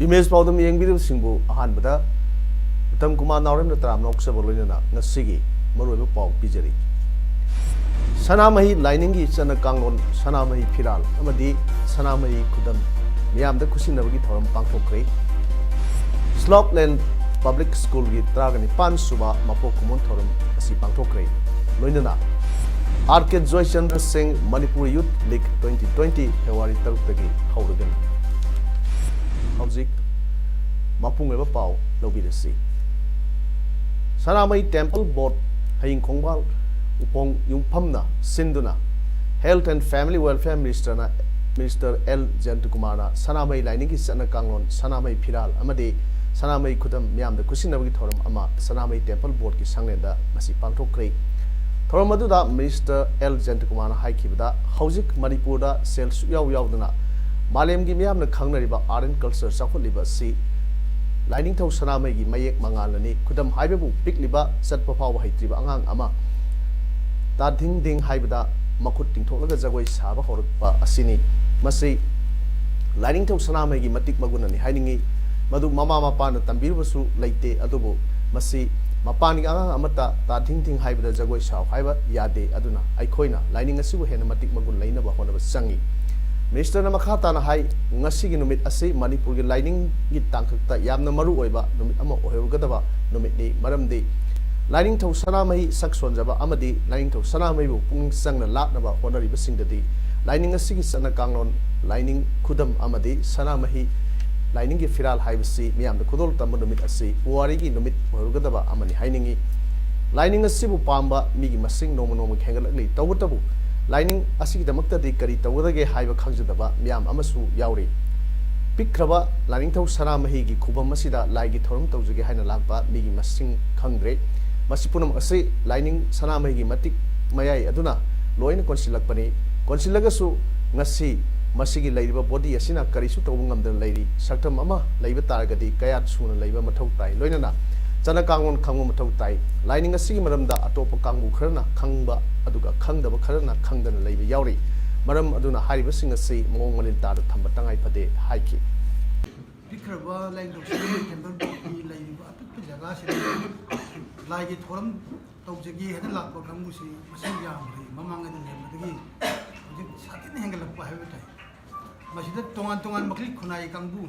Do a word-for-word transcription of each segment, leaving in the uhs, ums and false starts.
Image ꯄꯥꯎꯗꯝ ꯌꯦꯡꯕꯤꯔꯤꯕꯁꯤꯡꯕꯨ ꯑꯍꯥꯟꯕꯗ ꯎꯇꯝ ꯀꯨꯃꯥꯔ ꯅꯥꯎꯔꯦꯝꯅ ꯇꯔꯥꯝꯅ ꯑꯣꯛꯆꯕ ꯂꯣꯏꯅꯅ ꯉꯁꯤꯒꯤ ꯃꯔꯨꯑꯣꯏꯕ ꯄꯥꯎ ꯄꯤꯖꯔꯤ꯫ ꯁꯅꯥꯃꯍꯤ ꯂꯥꯏꯅꯤꯡꯒꯤ ꯆꯠꯅ ꯀꯥꯡꯂꯣꯟ, ꯁꯅꯥꯃꯍꯤ ꯐꯤꯔꯥꯜ ꯑꯃꯗꯤ ꯁꯅꯥꯃꯍꯤ ꯈꯨꯗꯝ ꯃꯤꯌꯥꯝꯗ ꯈꯨꯠꯁꯤꯟꯅꯕꯒꯤ ꯊꯧꯔꯝ ꯄꯥꯡꯊꯣꯛꯈ꯭ꯔꯦ꯫ ꯁ꯭ꯂꯣꯞꯂꯦꯟ ꯄꯕ꯭ꯂꯤꯛ ꯁ꯭ꯀꯨꯜꯒꯤ ꯇꯔꯥꯒ ꯅꯤꯄꯥꯟ ꯁꯨꯕ ꯃꯄꯣꯛ ꯀꯨꯝꯑꯣꯟ ꯊꯧꯔꯝ ꯑꯁꯤ ꯄꯥꯡꯊꯣꯛꯈ꯭ꯔꯦ꯫ ꯂꯣꯏꯅꯅ ꯑꯥꯔ ꯀꯦ ꯖꯣꯏꯆꯟꯗ꯭ꯔ ꯁꯤꯡ ꯃꯅꯤꯄꯨꯔ ꯌꯨꯠ ꯂꯤꯒ twenty twenty ꯐꯦꯕ꯭ꯔꯨꯋꯥꯔꯤ ꯇꯔꯨꯛꯇꯒꯤ ꯍꯧꯔꯒꯅꯤ꯫ ꯍꯧꯖꯤꯛ ꯃꯄꯨꯡ ꯑꯣꯏꯕ ꯄꯥꯎ ꯂꯧꯕꯤꯔꯁꯤ꯫ ꯁꯅꯥꯃꯍꯤ ꯇꯦꯝꯄꯜ ꯕꯣꯔꯗ ꯍꯌꯤꯡ ꯈꯣꯡꯕꯥꯜ ꯎꯄꯣꯡ ꯌꯨꯝꯐꯝꯅ ꯁꯤꯟꯗꯨꯅ Health and Family Welfare Minister ꯅ, Minister ꯑꯦꯜ ꯖꯌꯟꯇꯀꯨꯃꯥꯔꯅ ꯁꯅꯥꯃꯍꯤ ꯂꯥꯏꯅꯤꯡꯒꯤ ꯆꯠꯅ ꯀꯥꯡꯂꯣꯟ, ꯁꯅꯥꯃꯍꯤ ꯐꯤꯔꯥꯜ ꯑꯃꯗꯤ ꯁꯅꯥꯃꯍꯤ ꯈꯨꯗꯝ ꯃꯤꯌꯥꯝꯗ ꯈꯨꯠꯁꯤꯟꯅꯕꯒꯤ ꯊꯧꯔꯝ ꯑꯃ ꯁꯅꯥꯃꯍꯤ ꯇꯦꯝꯄꯜ ꯕꯣꯔꯗꯀꯤ ꯁꯪꯂꯦꯟꯗ ꯉꯁꯤ ꯄꯥꯡꯊꯣꯛꯈ꯭ꯔꯦ꯫ ꯊꯧꯔꯝ ꯑꯗꯨꯗ ꯃꯤꯅꯤꯁꯇꯔ ꯑꯦꯜ ꯖꯌꯟꯇꯀꯨꯃꯥꯔꯅ ꯍꯥꯏꯈꯤꯕꯗ, ꯍꯧꯖꯤꯛ ꯃꯅꯤꯄꯨꯔꯗ ꯁꯦꯜ ꯁꯨꯛꯌꯥꯎ ꯌꯥꯎꯗꯅ ꯃꯥꯂꯦꯝꯒꯤ ꯃꯤꯌꯥꯝꯅ ꯈꯪꯅꯔꯤꯕ art and culture ꯆꯥꯎꯈꯠꯂꯤꯕ ꯑꯁꯤ ꯂꯥꯏꯅꯤꯡꯊꯧ ꯁꯅꯥꯃꯍꯤꯒꯤ ꯃꯌꯦꯛ ꯃꯉꯥꯜꯅꯅꯤ꯫ ꯈꯨꯗꯝ ꯍꯥꯏꯕꯕꯨ ꯄꯤꯛꯂꯤꯕ ꯆꯠꯄ ꯐꯥꯎꯕ ꯍꯩꯇ꯭ꯔꯤꯕ ꯑꯉꯥꯡ ꯑꯃ ꯇꯥ ꯙꯤꯡ ꯙꯤꯡ ꯍꯥꯏꯕꯗ ꯃꯈꯨꯠ ꯇꯤꯡꯊꯣꯛꯂꯒ ꯖꯒꯣꯏ ꯁꯥꯕ ꯍꯧꯔꯛꯄ ꯑꯁꯤꯅꯤ꯫ ꯃꯁꯤ ꯂꯥꯏꯅꯤꯡꯊꯧ ꯁꯅꯥꯃꯍꯤꯒꯤ ꯃꯇꯤꯛ ꯃꯒꯨꯟꯅꯅꯤ ꯍꯥꯏꯅꯤꯡꯏ꯫ ꯃꯗꯨ ꯃꯃꯥ ꯃꯄꯥꯅ ꯇꯝꯕꯤꯔꯨꯕꯁꯨ ꯂꯩꯇꯦ, ꯑꯗꯨꯕꯨ ꯃꯁꯤ ꯃꯄꯥꯟꯒꯤ ꯑꯉꯥꯡ ꯑꯃꯠꯇ ꯇꯥ ꯙꯤꯡ ꯙꯤꯡ ꯍꯥꯏꯕꯗ ꯖꯒꯣꯏ ꯁꯥꯎ ꯍꯥꯏꯕ ꯌꯥꯗꯦ꯫ ꯑꯗꯨꯅ ꯑꯩꯈꯣꯏꯅ ꯂꯥꯏꯅꯤꯡ ꯑꯁꯤꯕꯨ ꯍꯦꯟꯅ ꯃꯇꯤꯛ ꯃꯒꯨꯟ ꯂꯩꯅꯕ ꯍꯣꯠꯅꯕ ꯆꯪꯏ꯫ ꯃꯤꯅꯤꯁꯇꯔꯅ ꯃꯈꯥ ꯇꯥꯅ ꯍꯥꯏ, ꯉꯁꯤꯒꯤ ꯅꯨꯃꯤꯠ ꯑꯁꯤ ꯃꯅꯤꯄꯨꯔꯒꯤ ꯂꯥꯏꯅꯤꯡꯒꯤ ꯇꯥꯡꯀꯛꯇ ꯌꯥꯝꯅ ꯃꯔꯨ ꯑꯣꯏꯕ ꯅꯨꯃꯤꯠ ꯑꯃ ꯑꯣꯏꯍꯧꯒꯗꯕ ꯅꯨꯃꯤꯠꯅꯤ꯫ ꯃꯔꯝꯗꯤ ꯂꯥꯏꯅꯤꯡꯊꯧ ꯁꯅꯥꯃꯍꯤ ꯁꯛ ꯁꯣꯟꯖꯕ ꯑꯃꯗꯤ ꯂꯥꯏꯅꯤꯡꯊꯧ ꯁꯅꯥꯃꯍꯤꯕꯨ ꯄꯨꯛꯅꯤꯡ ꯆꯪꯅ ꯂꯥꯠꯅꯕ ꯍꯣꯠꯅꯔꯤꯕꯁꯤꯡꯗꯗꯤ ꯂꯥꯏꯅꯤꯡ ꯑꯁꯤꯒꯤ ꯆꯠꯅ ꯀꯥꯡꯂꯣꯟ, ꯂꯥꯏꯅꯤꯡ ꯈꯨꯗꯝ ꯑꯃꯗꯤ ꯁꯅꯥꯃꯍꯤ ꯂꯥꯏꯅꯤꯡꯒꯤ ꯐꯤꯔꯥꯜ ꯍꯥꯏꯕꯁꯤ ꯃꯤꯌꯥꯝꯗ ꯈꯨꯗꯣꯜ ꯇꯝꯕ ꯅꯨꯃꯤꯠ ꯑꯁꯤ ꯄꯨꯋꯥꯔꯤꯒꯤ ꯅꯨꯃꯤꯠ ꯑꯣꯏꯔꯨꯒꯗꯕ ꯑꯃꯅꯤ ꯍꯥꯏꯅꯤꯡꯏ꯫ ꯂꯥꯏꯅꯤꯡ ꯑꯁꯤꯕꯨ ꯄꯥꯝꯕ ꯃꯤꯒꯤ ꯃꯁꯤꯡ ꯅꯣꯡꯃ ꯅꯣꯡꯃꯒꯤ ꯍꯦꯟꯒꯠꯂꯛꯂꯤ꯫ ꯇꯧꯕꯇꯕꯨ ꯂꯥꯏꯅꯤꯡ ꯑꯁꯤꯒꯤꯗꯃꯛꯇꯗꯤ ꯀꯔꯤ ꯇꯧꯒꯗꯒꯦ ꯍꯥꯏꯕ ꯈꯪꯖꯗꯕ ꯃꯤꯌꯥꯝ ꯑꯃꯁꯨ ꯌꯥꯎꯔꯤ꯫ ꯄꯤꯛꯈ꯭ꯔꯕ ꯂꯥꯏꯅꯤꯡꯊꯧ ꯁꯅꯥꯃꯍꯤꯒꯤ ꯈꯨꯕꯝ ꯑꯁꯤꯗ ꯂꯥꯏꯒꯤ ꯊꯧꯔꯝ ꯇꯧꯖꯒꯦ ꯍꯥꯏꯅ ꯂꯥꯛꯄ ꯃꯤꯒꯤ ꯃꯁꯤꯡ ꯈꯪꯗ꯭ꯔꯦ꯫ ꯃꯁꯤ ꯄꯨꯝꯅꯃꯛ ꯑꯁꯤ ꯂꯥꯏꯅꯤꯡ ꯁꯅꯥꯃꯍꯤꯒꯤ ꯃꯇꯤꯛ ꯃꯌꯥꯏ ꯑꯗꯨꯅ ꯂꯣꯏꯅ ꯀꯣꯟꯁꯤꯜꯂꯛꯄꯅꯤ꯫ ꯀꯣꯟꯁꯤꯜꯂꯒꯁꯨ ꯉꯁꯤ ꯃꯁꯤꯒꯤ ꯂꯩꯔꯤꯕ body ꯑꯁꯤꯅ ꯀꯔꯤꯁꯨ ꯇꯧꯕ ꯉꯝꯗꯅ ꯂꯩꯔꯤ꯫ ꯁꯛꯇꯝ ꯑꯃ ꯂꯩꯕ ꯇꯥꯔꯒꯗꯤ ꯀꯌꯥꯠ ꯁꯨꯅ ꯂꯩꯕ ꯃꯊꯧ ꯇꯥꯏ꯫ ꯂꯣꯏꯅꯅ ꯆꯠꯅ ꯀꯥꯡꯂꯣꯟ ꯈꯪꯕ ꯃꯊꯧ ꯇꯥꯏ꯫ ꯂꯥꯏꯅꯤꯡ ꯑꯁꯤꯒꯤ ꯃꯔꯝꯗ ꯑꯇꯣꯞꯄ ꯀꯥꯡꯕꯨ ꯈꯔꯅ ꯈꯪꯕ ꯑꯗꯨꯒ ꯈꯪꯗꯕ ꯈꯔꯅ ꯈꯪꯗꯅ ꯂꯩꯕ ꯌꯥꯎꯔꯤ꯫ ꯃꯔꯝ ꯑꯗꯨꯅ ꯍꯥꯏꯔꯤꯕꯁꯤꯡ ꯑꯁꯤ ꯃꯑꯣꯡ ꯃꯔꯤꯜ ꯇꯥꯅ ꯊꯝꯕ ꯇꯉꯥꯏ ꯐꯗꯦ ꯍꯥꯏꯈꯤ꯫ ꯄꯤꯛꯈ꯭ꯔꯕ ꯂꯥꯏꯅꯤꯡꯊꯧ ꯁꯅꯥꯃꯍꯤ temple boardꯀꯤ ꯂꯩꯔꯤꯕ ꯑꯄꯤꯛꯄ ꯖꯒꯥꯁꯤꯗ ꯂꯥꯏꯒꯤ ꯊꯧꯔꯝ ꯇꯧꯖꯒꯦ ꯍꯥꯏꯅ ꯂꯥꯛꯄ ꯀꯥꯡꯕꯨꯁꯤ ꯃꯁꯤꯡ ꯌꯥꯝꯈ꯭ꯔꯦ꯫ ꯃꯃꯥꯡꯉꯩꯗ ꯂꯩꯔꯝꯕꯗꯒꯤ ꯍꯧꯖꯤꯛ ꯁꯥꯊꯤꯅ ꯍꯦꯟꯒꯠꯂꯛꯄ ꯍꯥꯏꯕ ꯇꯥꯏ꯫ ꯃꯁꯤꯗ ꯇꯣꯉꯥꯟ ꯇꯣꯉꯥꯟ ꯃꯈꯜꯒꯤ ꯈꯨꯟꯅꯥꯏ ꯀꯥꯡꯕꯨ,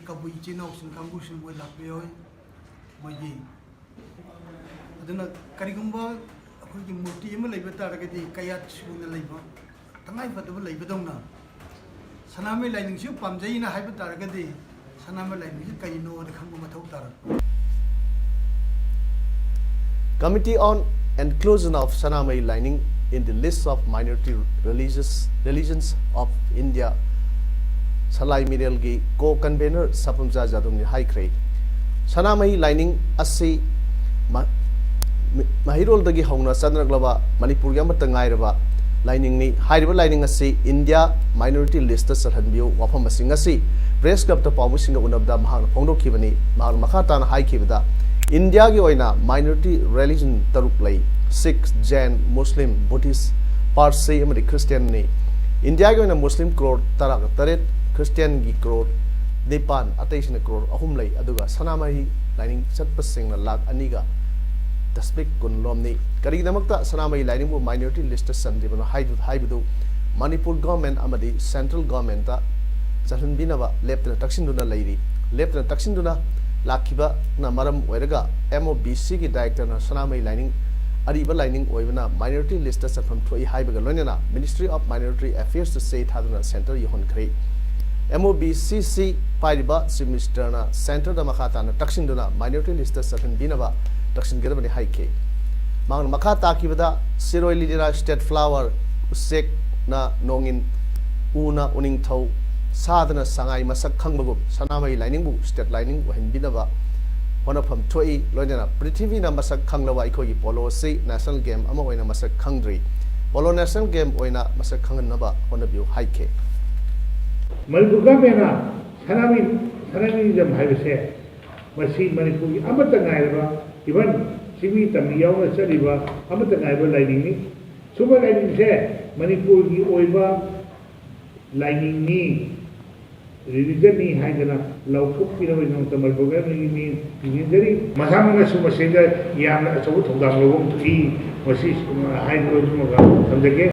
ꯀꯕꯨꯏ ꯏꯆꯤꯟ ꯏꯅꯥꯎꯁꯤꯡ ꯀꯥꯡꯕꯨꯁꯤꯡ ꯃꯣꯏ ꯂꯥꯛꯄ ꯌꯥꯎꯏ꯫ ꯃꯣꯏꯒꯤ ꯑꯗꯨꯅ ꯀꯔꯤꯒꯨꯝꯕ ꯑꯩꯈꯣꯏꯒꯤ ꯃꯨꯔꯇꯤ ꯑꯃ ꯂꯩꯕ ꯇꯥꯔꯒꯗꯤ ꯀꯌꯥꯠ ꯁꯨꯅ ꯂꯩꯕ, ꯇꯉꯥꯏ ꯐꯗꯕ ꯂꯩꯕꯗꯧꯅ ꯁꯅꯥꯃꯍꯤ ꯂꯥꯏꯅꯤꯡꯁꯤ ꯄꯥꯝꯖꯩꯅ ꯍꯥꯏꯕ ꯇꯥꯔꯒꯗꯤ ꯁꯅꯥꯃꯍꯤ ꯂꯥꯏꯅꯤꯡꯁꯤ ꯀꯔꯤꯅꯣꯗ ꯈꯪꯕ ꯃꯊꯧ ꯇꯥꯔꯛꯄ꯫ Committee on Inclusion of Sanamei Laining in the List of Minority Religious, Religions of India, Salai ꯃꯤꯔꯦꯜꯒꯤ co-convener ꯁꯄꯝꯆꯥ ꯖꯥꯗꯨꯡꯅ ꯍꯥꯏꯈ꯭ꯔꯦ꯫ ꯁꯅꯥꯃꯍꯤ ꯂꯥꯏꯅꯤꯡ ꯑꯁꯤ ꯃ-, ꯃ-, ꯃꯍꯩꯔꯣꯜꯗꯒꯤ ꯍꯧꯅ ꯆꯠꯅꯔꯛꯂꯕ ꯃꯅꯤꯄꯨꯔꯒꯤ ꯑꯃꯠꯇ ꯉꯥꯏꯔꯕ ꯂꯥꯏꯅꯤꯡꯅꯤ꯫ ꯍꯥꯏꯔꯤꯕ ꯂꯥꯏꯅꯤꯡ ꯑꯁꯤ India minority listꯇ ꯆꯜꯍꯟꯕꯤꯌꯨ꯫ ꯋꯥꯐꯝ ꯑꯁꯤ ꯉꯁꯤ press clubꯇ ꯄꯥꯎꯃꯤꯁꯤꯡꯒ ꯎꯅꯕꯗ ꯃꯍꯥꯛꯅ ꯐꯣꯡꯗꯣꯛꯈꯤꯕꯅꯤ꯫ ꯃꯍꯥꯛꯅ ꯃꯈꯥ ꯇꯥꯅ ꯍꯥꯏꯈꯤꯕꯗ, Indiaꯒꯤ ꯑꯣꯏꯅ minority religion ꯇꯔꯨꯛ ꯂꯩ: Sikh, Jain, Muslim, Buddhist, Parsi ꯑꯃꯗꯤ Christianꯅꯤ꯫ Indiaꯒꯤ ꯑꯣꯏꯅ Muslim crore ꯇꯔꯥꯒ ꯇꯔꯦꯠ, Christianꯒꯤ crore ꯅꯤꯄꯥꯟ, ꯑꯇꯩꯁꯤꯡꯅ crore ꯑꯍꯨꯝ ꯂꯩ꯫ ꯑꯗꯨꯒ ꯁꯅꯥꯃꯍꯤ ꯂꯥꯏꯅꯤꯡ ꯆꯠꯄꯁꯤꯡꯅ ꯂꯥꯈ ꯑꯅꯤꯒ ꯗꯁꯃꯤꯛ ꯀꯨꯟ ꯂꯣꯝꯅꯤ꯫ ꯀꯔꯤꯒꯤꯗꯃꯛꯇ ꯁꯅꯥꯃꯍꯤ ꯂꯥꯏꯅꯤꯡꯕꯨ minority listꯇ ꯆꯟꯗ꯭ꯔꯤꯕꯅꯣ ꯍꯥꯏꯗꯨ-, ꯍꯥꯏꯕꯗꯨ ꯃꯅꯤꯄꯨꯔ government ꯑꯃꯗꯤ central governmentꯇ ꯆꯜꯍꯟꯕꯤꯅꯕ ꯂꯦꯞꯇꯅ ꯇꯛꯁꯤꯟꯗꯨꯅ ꯂꯩꯔꯤ꯫ ꯂꯦꯞꯇꯅ ꯇꯛꯁꯤꯟꯗꯨꯅ ꯂꯥꯛꯈꯤꯕꯅ ꯃꯔꯝ ꯑꯣꯏꯔꯒ MOBCꯒꯤ directorꯅ ꯁꯅꯥꯃꯍꯤ ꯂꯥꯏꯅꯤꯡ ꯑꯔꯤꯕ ꯂꯥꯏꯅꯤꯡ ꯑꯣꯏꯕꯅ minority listꯇ ꯆꯟꯐꯝ ꯊꯣꯛꯏ ꯍꯥꯏꯕꯒ ꯂꯣꯏꯅꯅ Ministry of Minority Affairsꯇ ꯆꯦ ꯊꯥꯗꯨꯅ center ꯌꯧꯍꯟꯈ꯭ꯔꯦ꯫ MOBCC ꯄꯥꯏꯔꯤꯕ Chief Ministerꯅ centreꯗ ꯃꯈꯥ ꯇꯥꯅ ꯇꯛꯁꯤꯟꯗꯨꯅ minority listꯇ ꯆꯜꯍꯟꯕꯤꯅꯕ ꯇꯛꯁꯤꯟꯒꯗꯕꯅꯤ ꯍꯥꯏꯈꯤ꯫ ꯃꯍꯥꯛꯅ ꯃꯈꯥ ꯇꯥꯈꯤꯕꯗ ꯁꯤꯔꯣꯏ ꯂꯤꯂꯤꯅ state flower, ꯎꯆꯦꯛꯅ ꯅꯣꯡꯏꯟ, ꯎꯅ ꯎꯅꯤꯡꯊꯧ, ꯁꯥꯗꯅ ꯁꯉꯥꯏ ꯃꯁꯛ ꯈꯪꯕꯒꯨꯝ ꯁꯅꯥꯃꯍꯤ ꯂꯥꯏꯅꯤꯡꯕꯨ state ꯂꯥꯏꯅꯤꯡ ꯑꯣꯏꯍꯟꯕꯤꯅꯕ ꯍꯣꯠꯅꯐꯝ ꯊꯣꯛꯏ꯫ ꯂꯣꯏꯅꯅ ꯄ꯭ꯔꯤꯊꯤꯕꯤꯅ ꯃꯁꯛ ꯈꯪꯂꯕ ꯑꯩꯈꯣꯏꯒꯤ ꯄꯣꯂꯣ ꯑꯁꯤ national game ꯑꯃ ꯑꯣꯏꯅ ꯃꯁꯛ ꯈꯪꯗ꯭ꯔꯤ꯫ ꯄꯣꯂꯣ national game ꯑꯣꯏꯅ ꯃꯁꯛ ꯈꯪꯍꯟꯅꯕ ꯍꯣꯠꯅꯕꯤꯌꯨ ꯍꯥꯏꯈꯤ꯫ ꯃꯅꯤꯄꯨꯔ ꯒꯚꯔꯟꯃꯦꯟꯅ ꯁꯅꯥꯃꯍꯤ ꯁꯅꯥꯃꯍꯤꯖꯝ ꯍꯥꯏꯕꯁꯦ ꯃꯁꯤ ꯃꯅꯤꯄꯨꯔꯒꯤ ꯑꯃꯠꯇ ꯉꯥꯏꯔꯕ, even ꯆꯤꯡꯃꯤ ꯇꯝꯃꯤ ꯌꯥꯎꯅ ꯆꯠꯂꯤꯕ ꯑꯃꯠꯇ ꯉꯥꯏꯔꯕ ꯂꯥꯏꯅꯤꯡꯅꯤ꯫ ꯁꯨꯝꯕ ꯂꯥꯏꯅꯤꯡꯁꯦ ꯃꯅꯤꯄꯨꯔꯒꯤ ꯑꯣꯏꯕ ꯂꯥꯏꯅꯤꯡꯅꯤ, ꯔꯤꯂꯤꯖꯟꯅꯤ ꯍꯥꯏꯗꯅ ꯂꯥꯎꯊꯣꯛꯄꯤꯅꯕꯒꯤꯗꯃꯛꯇ ꯃꯅꯤꯄꯨꯔ ꯒꯚꯔꯟꯃꯦꯟꯒꯤ ꯃꯤ ꯊꯤꯡꯖꯤꯟꯖꯔꯤ꯫ ꯃꯁꯥꯃꯛꯅꯁꯨ ꯃꯁꯤꯗ ꯌꯥꯝꯅ ꯑꯆꯧꯕ ꯊꯧꯗꯥꯡ ꯂꯧꯕ ꯑꯃ ꯊꯣꯛꯏ꯫ ꯃꯁꯤ ꯍꯥꯏꯗꯨꯅ ꯊꯝꯖꯒꯦ꯫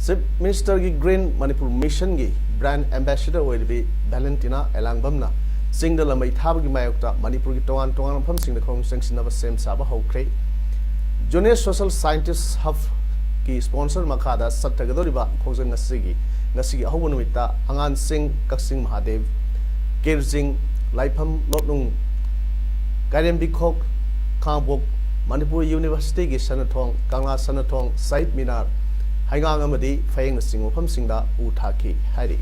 Chief Ministerꯒꯤ Green Manipur Missionꯒꯤ brand ambassador ꯑꯣꯏꯔꯤꯕꯤ ꯚꯦꯂꯦꯟꯇꯤꯅꯥ ꯑꯦꯂꯥꯡꯕꯝꯅ ꯆꯤꯡꯗ ꯂꯃꯩ ꯊꯥꯕꯒꯤ ꯃꯥꯌꯣꯛꯇ ꯃꯅꯤꯄꯨꯔꯒꯤ ꯇꯣꯉꯥꯟ ꯇꯣꯉꯥꯟꯕ ꯃꯐꯝꯁꯤꯡꯗ ꯈꯣꯡ ꯆꯪꯁꯤꯟꯅꯕ ꯁꯦꯝ ꯁꯥꯕ ꯍꯧꯈ꯭ꯔꯦ꯫ Junior Social Scientist Hubꯀꯤ sponsor ꯃꯈꯥꯗ ꯆꯠꯊꯒꯗꯧꯔꯤꯕ ꯈꯣꯡꯖꯪ ꯑꯁꯤꯒꯤ ꯉꯁꯤꯒꯤ ꯑꯍꯧꯕ ꯅꯨꯃꯤꯠꯇ ꯑꯉꯥꯟꯁꯤꯡ, ꯀꯛꯆꯤꯡ ꯃꯍꯥꯗꯦꯕ, ꯀꯦꯔꯖꯤꯡ, ꯂꯥꯏꯐꯝ, ꯂꯣꯠꯅꯨꯡ, ꯀꯥꯏꯔꯦꯝꯕꯤꯈꯣꯛ, ꯈꯥꯉꯕꯣꯛ, ꯃꯅꯤꯄꯨꯔ Universityꯒꯤ ꯁꯅꯥꯊꯣꯡ, ꯀꯪꯂꯥ ꯁꯅꯥꯊꯣꯡ, ꯁꯍꯤꯗ ꯃꯤꯅꯥꯔ, ꯍꯩꯉꯥꯡ ꯑꯃꯗꯤ ꯐꯌꯦꯡꯅꯆꯤꯡꯕ ꯃꯐꯝꯁꯤꯡꯗ ꯎ ꯊꯥꯈꯤ ꯍꯥꯏꯔꯤ꯫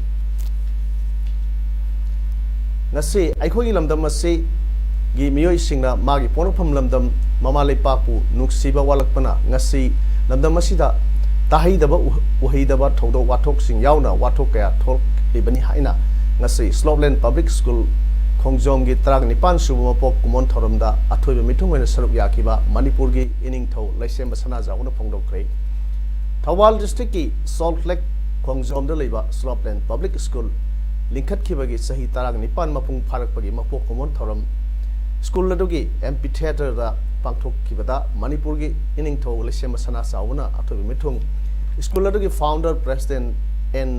ꯉꯁꯤ ꯑꯩꯈꯣꯏꯒꯤ ꯂꯝꯗꯝ ꯑꯁꯤꯒꯤ ꯃꯤꯑꯣꯏꯁꯤꯡꯅ ꯃꯥꯒꯤ ꯄꯣꯛꯅꯐꯝ ꯂꯝꯗꯝ ꯃꯃꯥ ꯂꯩꯄꯥꯛꯄꯨ ꯅꯨꯡꯁꯤꯕ ꯋꯥꯠꯂꯛꯄꯅ ꯉꯁꯤ ꯂꯝꯗꯝ ꯑꯁꯤꯗ ꯇꯥꯍꯩꯗꯕ, ꯎ-, ꯎꯍꯩꯗꯕ ꯊꯧꯗꯣꯛ ꯋꯥꯊꯣꯛꯁꯤꯡ ꯌꯥꯎꯅ ꯋꯥꯊꯣꯛ ꯀꯌꯥ ꯊꯣꯛꯂꯤꯕꯅꯤ ꯍꯥꯏꯅ ꯉꯁꯤ Slopeland Public School ꯈꯣꯡꯖꯣꯝꯒꯤ ꯇꯔꯥꯅꯤꯄꯥꯟ ꯁꯨꯕ ꯃꯄꯣꯛ ꯀꯨꯝꯑꯣꯟ ꯊꯧꯔꯝꯗ ꯑꯊꯣꯏꯕ ꯃꯤꯊꯨꯡ ꯑꯣꯏꯅ ꯁꯔꯨꯛ ꯌꯥꯈꯤꯕ ꯃꯅꯤꯄꯨꯔꯒꯤ ꯏꯅꯤꯡꯊꯧ ꯂꯩꯁꯦꯝꯕ ꯁꯅꯥꯖꯥꯎꯕꯅ ꯐꯣꯡꯗꯣꯛꯈ꯭ꯔꯦ꯫ ꯊꯧꯕꯥꯜ districtꯀꯤ Salt Lake ꯈꯣꯡꯖꯣꯝꯗ ꯂꯩꯕ Slopeland Public School ꯂꯤꯡꯈꯠꯈꯤꯕꯒꯤ ꯆꯍꯤ ꯇꯔꯥꯅꯤꯄꯥꯟ ꯃꯄꯨꯡ ꯐꯥꯔꯛꯄꯒꯤ ꯃꯄꯣꯛ ꯀꯨꯝꯑꯣꯟ ꯊꯧꯔꯝ school ꯑꯗꯨꯒꯤ amphitheatreꯗ ꯄꯥꯡꯊꯣꯛꯈꯤꯕꯗ ꯃꯅꯤꯄꯨꯔꯒꯤ ꯏꯅꯤꯡꯊꯧ ꯂꯩꯁꯦꯝꯕ ꯁꯅꯥꯖꯥꯎꯕꯅ ꯑꯊꯣꯏꯕ ꯃꯤꯊꯨꯡ school ꯑꯗꯨꯒꯤ founder president ꯑꯦꯟ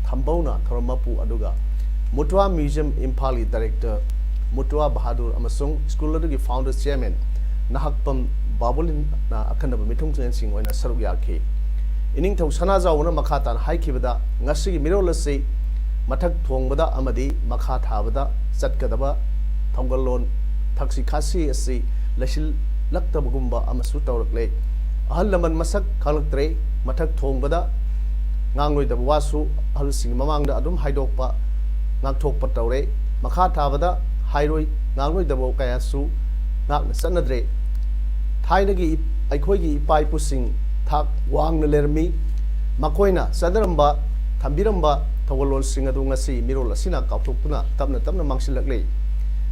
ꯊꯝꯕꯧꯅ ꯊꯧꯔꯝ ꯃꯄꯨ ꯑꯗꯨꯒ ꯃꯨꯇ꯭ꯋꯥ Museum ꯏꯝꯐꯥꯜꯒꯤ director ꯃꯨꯇ꯭ꯋꯥ ꯕꯍꯥꯗꯨꯔ ꯑꯃꯁꯨꯡ school ꯑꯗꯨꯒꯤ founder chairman ꯅꯍꯥꯛꯄꯝ ꯕꯥꯕꯨꯂꯤꯟꯅ ꯑꯈꯟꯅꯕ ꯃꯤꯊꯨꯡꯁꯤꯡ ꯑꯣꯏꯅ ꯁꯔꯨꯛ ꯌꯥꯈꯤ꯫ ꯏꯅꯤꯡꯊꯧ ꯁꯅꯥꯖꯥꯎꯕꯅ ꯃꯈꯥ ꯇꯥꯅ ꯍꯥꯏꯈꯤꯕꯗ, ꯉꯁꯤꯒꯤ ꯃꯤꯔꯣꯜ ꯑꯁꯤ ꯃꯊꯛ ꯊꯣꯡꯕꯗ ꯑꯃꯗꯤ ꯃꯈꯥ ꯊꯥꯕꯗ ꯆꯠꯀꯗꯕ ꯊꯧꯒꯜꯂꯣꯟ ꯊꯛꯁꯤ ꯈꯥꯁꯤ ꯑꯁꯤ ꯂꯩꯁꯤꯜꯂꯛꯇꯕꯒꯨꯝꯕ ꯑꯃꯁꯨ ꯇꯧꯔꯛꯂꯦ꯫ ꯑꯍꯜ ꯂꯃꯟ ꯃꯁꯛ ꯈꯪꯂꯛꯇ꯭ꯔꯦ꯫ ꯃꯊꯛ ꯊꯣꯡꯕꯗ ꯉꯥꯡꯂꯣꯏꯗꯕ ꯋꯥꯁꯨ ꯑꯍꯜꯁꯤꯡꯒꯤ ꯃꯃꯥꯡꯗ ꯑꯗꯨꯝ ꯍꯥꯏꯗꯣꯛꯄ, ꯉꯥꯛꯊꯣꯛꯄ ꯇꯧꯔꯦ꯫ ꯃꯈꯥ ꯊꯥꯕꯗ ꯍꯥꯏꯔꯣꯏ ꯉꯥꯡꯂꯣꯏꯗꯕ ꯀꯌꯥꯁꯨ ꯉꯥꯛꯅ ꯆꯠꯅꯗ꯭ꯔꯦ꯫ ꯊꯥꯏꯅꯒꯤ ꯏ-, ꯑꯩꯈꯣꯏꯒꯤ ꯏꯄꯥ ꯏꯄꯨꯁꯤꯡ ꯊꯥꯛ ꯋꯥꯡꯅ ꯂꯩꯔꯝꯃꯤ꯫ ꯃꯈꯣꯏꯅ ꯆꯠꯅꯔꯝꯕ, ꯊꯝꯕꯤꯔꯝꯕ ꯊꯧꯒꯜꯂꯣꯟꯁꯤꯡ ꯑꯗꯨ ꯉꯁꯤ ꯃꯤꯔꯣꯜ ꯑꯁꯤꯅ ꯀꯥꯎꯊꯣꯛꯇꯨꯅ ꯇꯞꯅ ꯇꯞꯅ ꯃꯥꯡꯁꯤꯜꯂꯛꯂꯦ꯫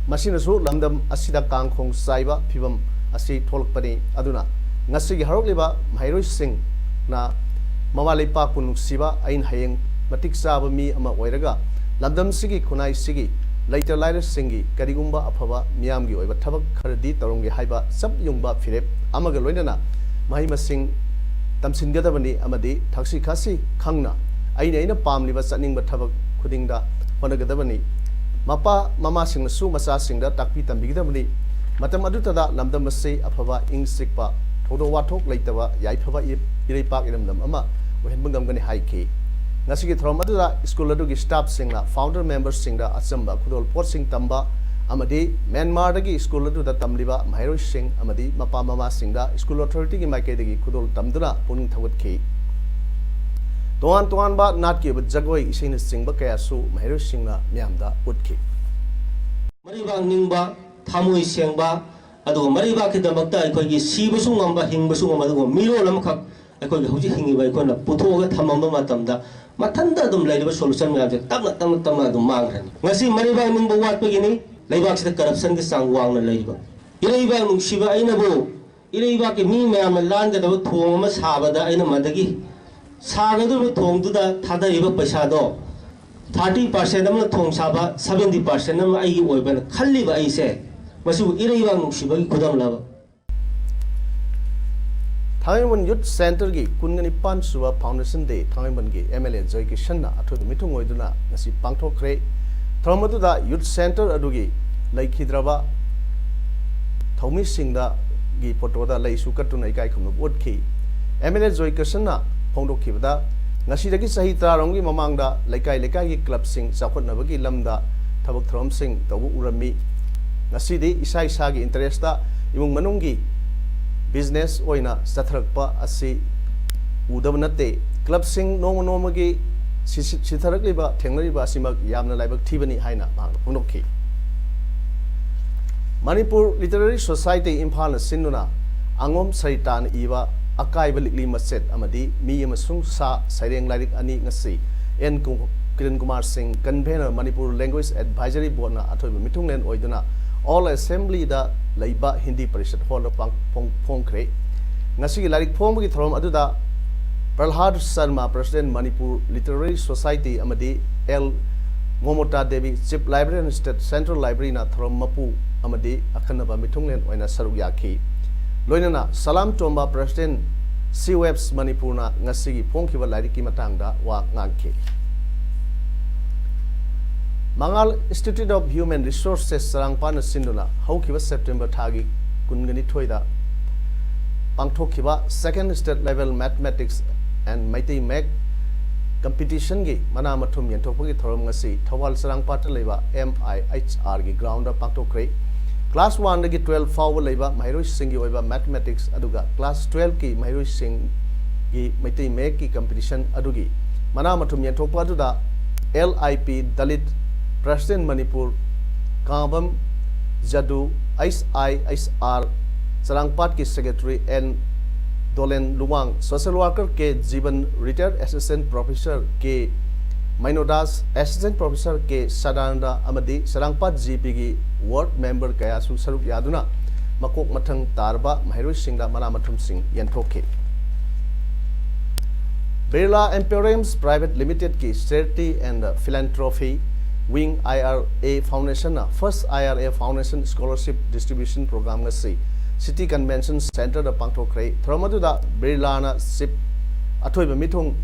ꯃꯁꯤꯅꯁꯨ ꯂꯝꯗꯝ ꯑꯁꯤꯗ ꯀꯥꯡꯈꯣꯡ ꯆꯥꯏꯕ ꯐꯤꯕꯝ ꯑꯁꯤ ꯊꯣꯛꯂꯛꯄꯅꯤ꯫ ꯑꯗꯨꯅ ꯉꯁꯤꯒꯤ ꯍꯧꯔꯛꯂꯤꯕ ꯃꯍꯩꯔꯣꯏꯁꯤꯡꯅ ꯃꯃꯥ ꯂꯩꯄꯥꯛꯄꯨ ꯅꯨꯡꯁꯤꯕ, ꯑꯩꯅ ꯍꯌꯦꯡ ꯃꯇꯤꯛ ꯆꯥꯕ ꯃꯤ ꯑꯃ ꯑꯣꯏꯔꯒ ꯂꯝꯗꯝꯁꯤꯒꯤ ꯈꯨꯟꯅꯥꯏꯁꯤꯒꯤ ꯂꯩꯇ ꯂꯥꯏꯔꯁꯤꯡꯒꯤ ꯀꯔꯤꯒꯨꯝꯕ ꯑꯐꯕ ꯃꯤꯌꯥꯝꯒꯤ ꯑꯣꯏꯕ ꯊꯕꯛ ꯈꯔꯗꯤ ꯇꯧꯔꯝꯒꯦ ꯍꯥꯏꯕ ꯆꯞ ꯌꯨꯡꯕ ꯐꯤꯔꯦꯞ ꯑꯃꯒ ꯂꯣꯏꯅꯅ ꯃꯍꯩ ꯃꯁꯤꯡ ꯇꯝꯁꯤꯟꯒꯗꯕꯅꯤ ꯑꯃꯗꯤ ꯊꯛꯁꯤ ꯈꯥꯁꯤ ꯈꯪꯅ ꯑꯩꯅ, ꯑꯩꯅ ꯄꯥꯝꯂꯤꯕ ꯆꯠꯅꯤꯡꯕ ꯊꯕꯛ ꯈꯨꯗꯤꯡꯗ ꯍꯣꯠꯅꯒꯗꯕꯅꯤ꯫ ꯃꯄꯥ ꯃꯃꯥꯁꯤꯡꯅꯁꯨ ꯃꯆꯥꯁꯤꯡꯗ ꯇꯥꯛꯄꯤ ꯇꯝꯕꯤꯒꯗꯕꯅꯤ꯫ ꯃꯇꯝ ꯑꯗꯨꯇꯗ ꯂꯝꯗꯝ ꯑꯁꯤ ꯑꯐꯕ, ꯏꯪ ꯆꯤꯛꯄ, ꯊꯧꯗꯣꯛ ꯋꯥꯊꯣꯛ ꯂꯩꯇꯕ ꯌꯥꯏꯐꯕ ꯏ-, ꯏꯔꯩꯄꯥꯛ ꯏꯔꯝꯗꯝ ꯑꯃ ꯑꯣꯏꯍꯟꯕ ꯉꯝꯒꯅꯤ ꯍꯥꯏꯈꯤ꯫ ꯉꯁꯤꯒꯤ ꯊꯧꯔꯝ ꯑꯗꯨꯗ ꯁ꯭ꯀꯨꯜ ꯑꯗꯨꯒꯤ ꯁ꯭ꯇꯥꯐꯁꯤꯡꯅ ꯐꯥꯎꯟꯗꯔ ꯃꯦꯝꯕꯔꯁꯤꯡꯗ ꯑꯆꯝꯕ ꯈꯨꯗꯣꯜ ꯄꯣꯠꯁꯤꯡ ꯇꯝꯕ ꯑꯃꯗꯤ ꯃ꯭ꯌꯥꯟꯃꯥꯔꯗꯒꯤ ꯁ꯭ꯀꯨꯜ ꯑꯗꯨꯗ ꯇꯝꯂꯤꯕ ꯃꯍꯩꯔꯣꯏꯁꯤꯡ ꯑꯃꯗꯤ ꯃꯄꯥ ꯃꯃꯥꯁꯤꯡꯗ ꯁ꯭ꯀꯨꯜ ꯑꯣꯊꯣꯔꯤꯇꯤꯒꯤ ꯃꯥꯏꯀꯩꯗꯒꯤ ꯈꯨꯗꯣꯜ ꯇꯝꯗꯨꯅ ꯄꯨꯛꯅꯤꯡ ꯊꯧꯒꯠꯈꯤ꯫ ꯇꯣꯉꯥꯟ ꯇꯣꯉꯥꯟꯕ ꯅꯥꯠꯀꯤ ꯑꯣꯏꯕ ꯖꯒꯣꯏ, ꯏꯁꯩꯅꯆꯤꯡꯕ ꯀꯌꯥꯁꯨ ꯃꯍꯩꯔꯣꯏꯁꯤꯡꯅ ꯃꯤꯌꯥꯝꯗ ꯎꯠꯈꯤ꯫ ꯃꯔꯩꯕꯥꯛ ꯅꯤꯡꯕ, ꯊꯃꯣꯏ ꯁꯦꯡꯕ, ꯑꯗꯨꯒ ꯃꯔꯩꯕꯥꯛꯀꯤꯗꯃꯛꯇ ꯑꯩꯈꯣꯏꯒꯤ ꯁꯤꯕꯁꯨ ꯉꯝꯕ, ꯍꯤꯡꯕꯁꯨ ꯉꯝꯕ, ꯑꯗꯨꯒ ꯃꯤꯔꯣꯜ ꯑꯃꯈꯛ ꯑꯩꯈꯣꯏꯒꯤ ꯍꯧꯖꯤꯛ ꯍꯤꯡꯉꯤꯕ ꯑꯩꯈꯣꯏꯅ ꯄꯨꯊꯣꯛꯑꯒ ꯊꯝꯃꯝꯕ ꯃꯇꯝꯗ ꯃꯊꯟꯇ ꯑꯗꯨꯝ ꯂꯩꯔꯤꯕ ꯁꯣꯂꯨꯁꯟ ꯃꯌꯥꯝꯁꯦ ꯇꯞꯅ, ꯇꯞꯅ, ꯇꯞꯅ ꯑꯗꯨꯝ ꯃꯥꯡꯈ꯭ꯔꯅꯤ꯫ ꯉꯁꯤ ꯃꯔꯩꯕꯥꯛ ꯅꯤꯡꯕ ꯋꯥꯠꯄꯒꯤꯅꯤ ꯂꯩꯕꯥꯛꯁꯤꯗ ꯀꯔꯞꯁꯟꯒꯤ ꯆꯥꯡ ꯋꯥꯡꯅ ꯂꯩꯔꯤꯕ꯫ ꯏꯔꯩꯕꯥꯛ ꯅꯨꯡꯁꯤꯕ ꯑꯩꯅꯕꯨ ꯏꯔꯩꯕꯥꯛꯀꯤ ꯃꯤ ꯃꯌꯥꯝꯅ ꯂꯥꯟꯒꯗꯕ ꯊꯣꯡ ꯑꯃ ꯁꯥꯕꯗ ꯑꯩꯅ ꯃꯗꯒꯤ ꯁꯥꯒꯗꯧꯔꯤꯕ ꯊꯣꯡꯗꯨꯗ ꯊꯥꯗꯔꯤꯕ ꯄꯩꯁꯥꯗꯣ thirty percent ꯑꯃꯅ ꯊꯣꯡ ꯁꯥꯕ, seventy percent ꯑꯃ ꯑꯩꯒꯤ ꯑꯣꯏꯕꯅ ꯈꯜꯂꯤꯕ ꯑꯩꯁꯦ, ꯃꯁꯤꯕꯨ ꯏꯔꯩꯕꯥꯛ ꯅꯨꯡꯁꯤꯕꯒꯤ ꯈꯨꯗꯝꯂꯕ? ꯊꯥꯡꯃꯩꯕꯟ ꯌꯨꯠ ꯁꯦꯟꯇꯔꯒꯤ ꯀꯨꯟꯒ ꯅꯤꯄꯥꯟ ꯁꯨꯕ ꯐꯥꯎꯟꯗꯦꯁꯟ ꯗꯦ ꯊꯥꯡꯃꯩꯕꯟꯒꯤ ꯑꯦꯝ ꯑꯦꯜ ꯑꯦ ꯖꯣꯏꯀꯤꯁꯟꯅ ꯑꯊꯣꯏꯕ ꯃꯤꯊꯨꯡ ꯑꯣꯏꯗꯨꯅ ꯉꯁꯤ ꯄꯥꯡꯊꯣꯛꯈ꯭ꯔꯦ꯫ ꯊꯧꯔꯝ ꯑꯗꯨꯗ ꯌꯨꯠ ꯁꯦꯟꯇꯔ ꯑꯗꯨꯒꯤ ꯂꯩꯈꯤꯗ꯭ꯔꯕ ꯊꯧꯃꯤꯁꯤꯡꯗꯒꯤ ꯐꯣꯇꯣꯗ ꯂꯩꯁꯨ ꯀꯠꯇꯨꯅ ꯏꯀꯥꯏ ꯈꯨꯝꯅꯕ ꯎꯠꯈꯤ꯫ ꯑꯦꯝ ꯑꯦꯜ ꯑꯦ ꯖꯣꯏꯀꯤꯁꯟꯅ ꯐꯣꯡꯗꯣꯛꯈꯤꯕꯗ, ꯉꯁꯤꯗꯒꯤ ꯆꯍꯤ ꯇꯔꯥꯔꯣꯝꯒꯤ ꯃꯃꯥꯡꯗ ꯂꯩꯀꯥꯏ ꯂꯩꯀꯥꯏꯒꯤ ꯀ꯭ꯂꯕꯁꯤꯡ ꯆꯥꯎꯈꯠꯅꯕꯒꯤ ꯂꯝꯗ ꯊꯕꯛ ꯊꯧꯔꯝꯁꯤꯡ ꯇꯧꯕ ꯎꯔꯝꯃꯤ꯫ ꯉꯁꯤꯗꯤ ꯏꯁꯥ ꯏꯁꯥꯒꯤ ꯏꯟꯇꯔꯦꯁꯇ ꯏꯃꯨꯡ ꯃꯅꯨꯡꯒꯤ ꯕꯤꯖꯤꯅꯦꯁ ꯑꯣꯏꯅ ꯆꯠꯊꯔꯛꯄ ꯑꯁꯤ ꯎꯗꯕ ꯅꯠꯇꯦ꯫ ꯀ꯭ꯂꯕꯁꯤꯡ ꯅꯣꯡꯃ ꯅꯣꯡꯃꯒꯤ ꯁꯤ-, ꯁꯤ-, ꯁꯤꯊꯔꯛꯂꯤꯕ, ꯊꯦꯡꯅꯔꯤꯕ ꯑꯁꯤꯃꯛ ꯌꯥꯝꯅ ꯂꯥꯏꯕꯛ ꯊꯤꯕꯅꯤ ꯍꯥꯏꯅ ꯃꯍꯥꯛꯅ ꯐꯣꯡꯗꯣꯛꯈꯤ꯫ ꯃꯅꯤꯄꯨꯔ ꯂꯤꯇꯔꯦꯔꯤ ꯁꯣꯁꯥꯏꯇꯤ ꯏꯝꯐꯥꯜꯅ ꯁꯤꯟꯗꯨꯅ ꯑꯉꯣꯝ ꯁꯔꯤꯇꯥꯅ ꯏꯕ ꯑꯀꯥꯏꯕ ꯂꯤꯛꯂꯤ ꯃꯆꯦꯠ ꯑꯃꯗꯤ ꯃꯤ ꯑꯃꯁꯨꯡ ꯁꯥ ꯁꯩꯔꯦꯡ ꯂꯥꯏꯔꯤꯛ ꯑꯅꯤ ꯉꯁꯤ ꯑꯦꯟ ꯀꯨ-, ꯀꯤꯔꯟ ꯀꯨꯃꯥꯔ ꯁꯤꯡ, convener, ꯃꯅꯤꯄꯨꯔ ꯂꯦꯡꯒ꯭ꯋꯦꯖ ꯑꯦꯗꯚꯥꯏꯖꯔꯤ ꯕꯣꯔꯗꯅ ꯑꯊꯣꯏꯕ ꯃꯤꯊꯨꯡꯂꯦꯟ ꯑꯣꯏꯗꯨꯅ ꯑꯣꯜ ꯑꯦꯁꯦꯝꯕ꯭ꯂꯤꯗ ꯂꯩꯕ ꯍꯤꯟꯗꯤ ꯄꯔꯤꯁꯠ ꯍꯣꯜꯗ ꯄꯥꯡ-, ꯐꯣꯡ-, ꯐꯣꯡꯈ꯭ꯔꯦ꯫ ꯉꯁꯤꯒꯤ ꯂꯥꯏꯔꯤꯛ ꯐꯣꯡꯕꯒꯤ ꯊꯧꯔꯝ ꯑꯗꯨꯗ Prahlad Sharma, President, Manipur literary society, ꯑꯃꯗꯤ L Momota Devi, Chief Librarian, State Central Library-ꯅ ꯊꯧꯔꯝ ꯃꯄꯨ ꯑꯃꯗꯤ ꯑꯈꯟꯅꯕ ꯃꯤꯊꯨꯡꯂꯦꯟ ꯑꯣꯏꯅ ꯁꯔꯨꯛ ꯌꯥꯈꯤ꯫ ꯂꯣꯏꯅꯅ ꯁꯂꯥꯝ ꯇꯣꯝꯕ, President, ꯁꯤ ꯋꯦꯕꯁ ꯃꯅꯤꯄꯨꯔꯅ ꯉꯁꯤꯒꯤ ꯐꯣꯡꯈꯤꯕ ꯂꯥꯏꯔꯤꯛꯀꯤ ꯃꯇꯥꯡꯗ ꯋꯥ ꯉꯥꯡꯈꯤ꯫ ꯃꯉꯥꯜ Institute of Human Resources ꯆꯔꯥꯡꯄꯥꯟꯅ ꯁꯤꯟꯗꯨꯅ ꯍꯧꯈꯤꯕ ꯁꯦꯞꯇꯦꯝꯕꯔ ꯊꯥꯒꯤ ꯀꯨꯟꯒ ꯅꯤꯊꯣꯏꯗ ꯄꯥꯡꯊꯣꯛꯈꯤꯕ Second State Level Mathematics and Meitei ꯃꯌꯦꯛ competition-ꯒꯤ ꯃꯅꯥ ꯃꯊꯨꯝ ꯌꯦꯟꯊꯣꯛꯄꯒꯤ ꯊꯧꯔꯝ ꯉꯁꯤ ꯊꯧꯕꯥꯜ ꯆꯔꯥꯡꯄꯥꯠꯇ ꯂꯩꯕ M I H R-ꯒꯤ ground-ꯗ ꯄꯥꯡꯊꯣꯛꯈ꯭ꯔꯦ꯫ Class one-ꯗꯒꯤ twelve ꯐꯥꯎꯕ ꯂꯩꯕ ꯃꯍꯩꯔꯣꯏꯁꯤꯡꯒꯤ ꯑꯣꯏꯕ mathematics, ꯑꯗꯨꯒ class twelve-ꯀꯤ ꯃꯍꯩꯔꯣꯏꯁꯤꯡꯒꯤ ꯃꯩꯇꯩ ꯃꯌꯦꯛꯀꯤ competition ꯑꯗꯨꯒꯤ ꯃꯅꯥ ꯃꯊꯨꯝ ꯌꯦꯟꯊꯣꯛꯄ ꯑꯗꯨꯗ L I P Dalit, President, Manipur, ꯀꯥꯕꯝ ꯖꯗꯨ, H I H R ꯆꯔꯥꯡꯄꯥꯠꯀꯤ Secretary, N ꯗꯣꯂꯦꯟ Luwang, Social Worker K Jiban, Retired Assistant Professor K ꯃꯩꯅꯣꯗꯥꯁ, Assistant Professor K Sadananda ꯑꯃꯗꯤ ꯆꯔꯥꯡꯄꯥꯠ G P-ꯒꯤ ward member ꯀꯌꯥꯁꯨ ꯁꯔꯨꯛ ꯌꯥꯗꯨꯅ ꯃꯀꯣꯛ ꯃꯊꯪ ꯇꯥꯔꯕ ꯃꯍꯩꯔꯣꯏꯁꯤꯡꯗ ꯃꯅꯥ ꯃꯊꯨꯝꯁꯤꯡ ꯌꯦꯟꯊꯣꯛꯈꯤ꯫ Birla Emporiums Private Limited-ꯀꯤ Charity and Philanthropy Wing, I R A Foundation-ꯅ First I R A Foundation Scholarship Distribution Program ꯉꯁꯤ City Convention Center-ꯗ ꯄꯥꯡꯊꯣꯛꯈ꯭ꯔꯦ꯫ ꯊꯧꯔꯝ ꯑꯗꯨꯗ ꯕꯤꯔꯂꯥꯅ chief ꯑꯊꯣꯏꯕ ꯃꯤꯊꯨꯡ